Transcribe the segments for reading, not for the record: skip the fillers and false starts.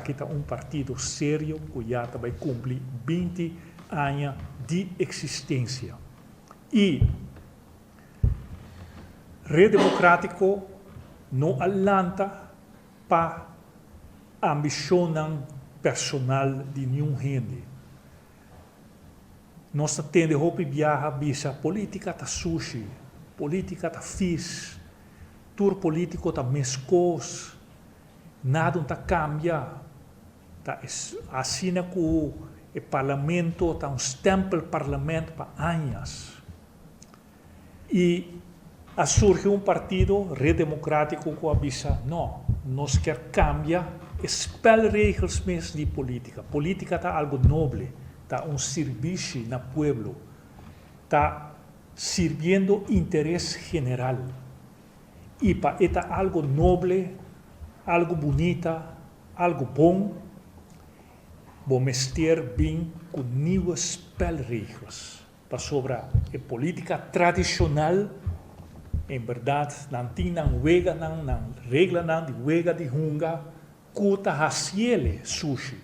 Esaki ta un partido serio ku ya ta bai kumpli 20 aña di eksistensia. I Red Demokratiko no a lanta pa ambishonnan personal di niun hende. Nos ta tende hopi biaha bisa politica ta sushi, politica ta fis, tur politico ta mescos, nada no ta cambia, ta asina cu e parlamento ta un stempelparlement pa añas. Y a surgi un partido, Red Democratico, cu a bisa, no, nos kier cambia e spelregels mes di politica. Politica ta algo noble, ta un sirbishi na pueblo, ta sirbiendo interes general. Y pa e ta algo noble, algo bunita, algo bon, bo mester bin cu nieuwe spelregels. Pasobra e politica tradicional, en berdad nan tin nan weganan, nan reglanan di wega di hunga cu ta haciele sushi.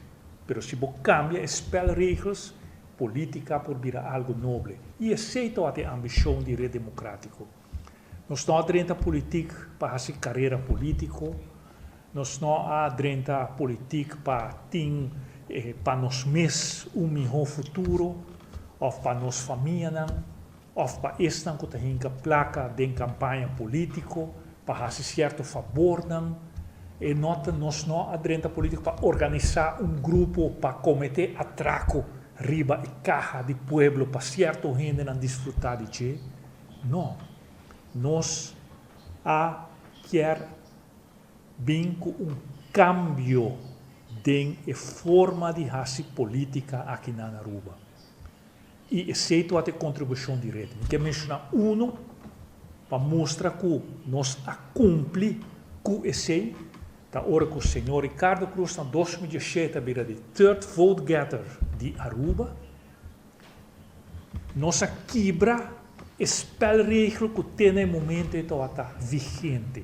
Pero si bo cambia e spelregels, politica por bira algo noble. Y esey tawata e ambicion di Red Democratico. Nos no a drenta politic pa haci carera politico, nos no a drenta politic pa tin pa nos mes un miho futuro of pa nos famianan of pa esnan cu ta hinca placa den campaña politico pa haci cierto fabornan. E no ta nos no a drenta politic pa organisa un grupo pa comete atraco riba e caha di pueblo pa cierto hendenan disfruta di dje. No. Nos a kier bin ku un kambio den e forma di hasi politika aki na Aruba. I esei tabata e kontribushon di Red. Mi ke menshoná unu pa mustra ku nos a kumpli ku esei, ta ora ku señor Ricardo Croes na 2017 a bira di third vote getter di Aruba. Nos a kibra e spelregel ku te na e momento ei tabata vigente.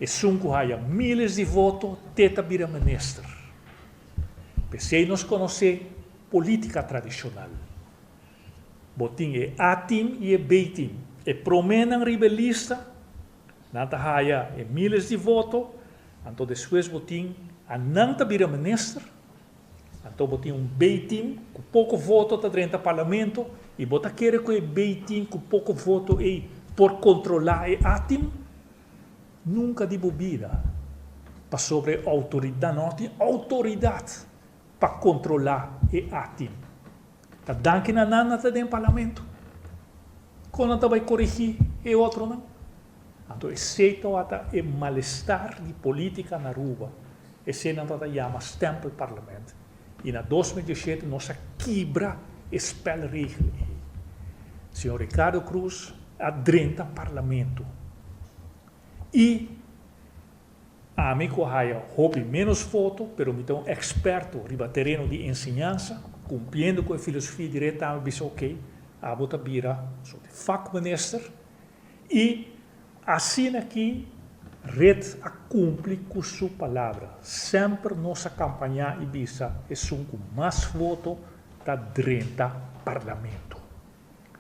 Esun ku haya miles di voto te ta bira minister. P'esei nos konosé politika tradishonal. Bo tin e A-team i e B-team. E proménan riba e lista, nan ta haya e miles di voto, anto despues bo tin a nan ta bira minister. Anto bo tin un B-team ku poko voto ta drenta parlamento i bo ta kere ku e B-team ku poko voto ei por kontrolá e A-team? Nunka di bo bida, pasobra e outoridat no tin outoridat pa kontrolá e A-team. Ta danki na nan nan ta den parlamento. Kon nan ta bai korigí e otronan? Anto esei tawata e malestar di politica na Aruba, esei nan tawata yama stempelparlement. Y na 2017 nos a kibra e spelregel ei. Señor Ricardo Croes a drenta parlamento y ami cu a haya hopi menos voto, pero mi ta un experto riba tereno di enseñansa, cumpliendo cu e filosofia di Red tambe bisa ok, abo ta bira soort di vakminister. I asina ki Red a kumpli ku su palabra. Semper nos a kampañá i bisa esun ku mas voto ta drenta parlamento.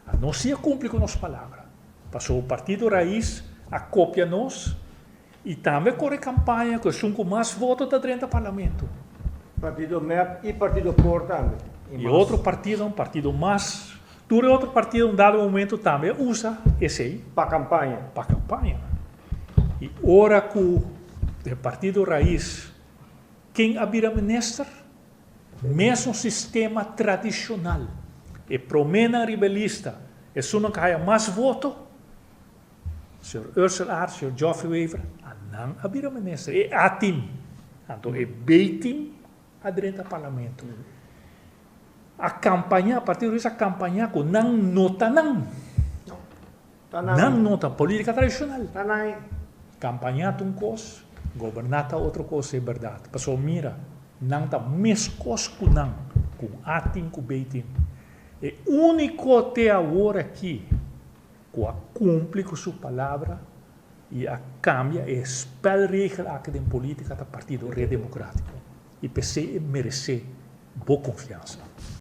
A nos si a kumpli ku nos palabra. Pasobra Partido Raiz a kopia nos i tambe kore kampaña ku esun ku mas voto ta drenta parlamento. Partido mep i Partido por tambe. I otro partidonan, Partido mas, tur e otro partido un dado momento tambe a usa esei. Pa kampaña. Pa kampaña. I ora ku e Partido Raiz ken a bira minister, mesun sistema tradishonal. E proménan riba e lista, esunnan ku haya mas voto, Señor Ursel Aarts, señor Geoffrey Wever, a nan a bira minister. E A-team. Anto e B-team a drenta parlamento. A campaña, Partido Ruis a campaña cu nan no ta nan. Ta nan. Nan no ta politica tradicional. Ta nan. Campaña ta un cos, goberna ta otro cos, e berdad. Pasobra mira, nan ta mescos cu nan, cu A-team cu B-team. E unico te awor aki ku a kumpli ku su palabra i a kambia e spelregel aki den politika ta Partido Red Demokratiko. I p'esei e meresé bo konfiansa.